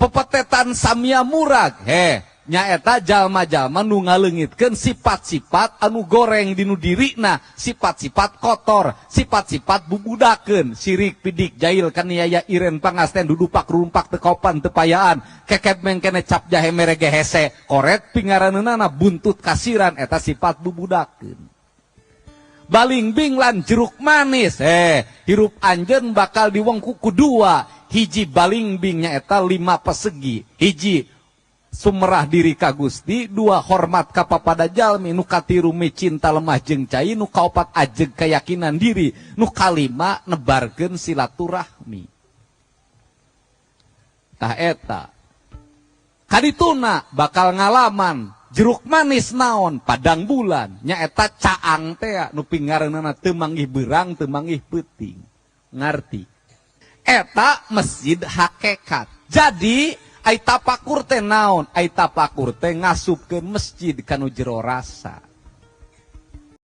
Pepetetan samia murag, he, nyaeta jalma-jalma nu ngaleungitkeun sifat-sifat anu goreng dinu dirina, sifat-sifat kotor, sifat-sifat bubudakeun, sirik, pidik, jail, kaniaya, iren, pangasten, dudupak, rumpak, tekopan, tepayaan, kekep mengkene, cap jahe merege hese, koret pingaraneunana, buntut kasiran, eta sifat bubudakeun. Balingbing lan jeruk manis, hirup anjeun bakal diwengku ku dua, hiji balingbing nyaeta 5 persegi, hiji sumerah diri ka Gusti, 2 hormat ka papada jalmi, nu katilu cinta lemah jeung cai, nu kaopat ajeg keyakinan diri, nu kalima nebarkeun silaturahmi. Tah eta kadituna bakal ngalaman jeruk manis naon padang bulan, nyaeta caang teh nu pingareunana teu manggih beurang teu manggih peuting. Ngarti eta masjid hakikat. Jadi ai tapakur teh naon? Ai tapakur teh ngasupkeun masjid kanu jero rasa.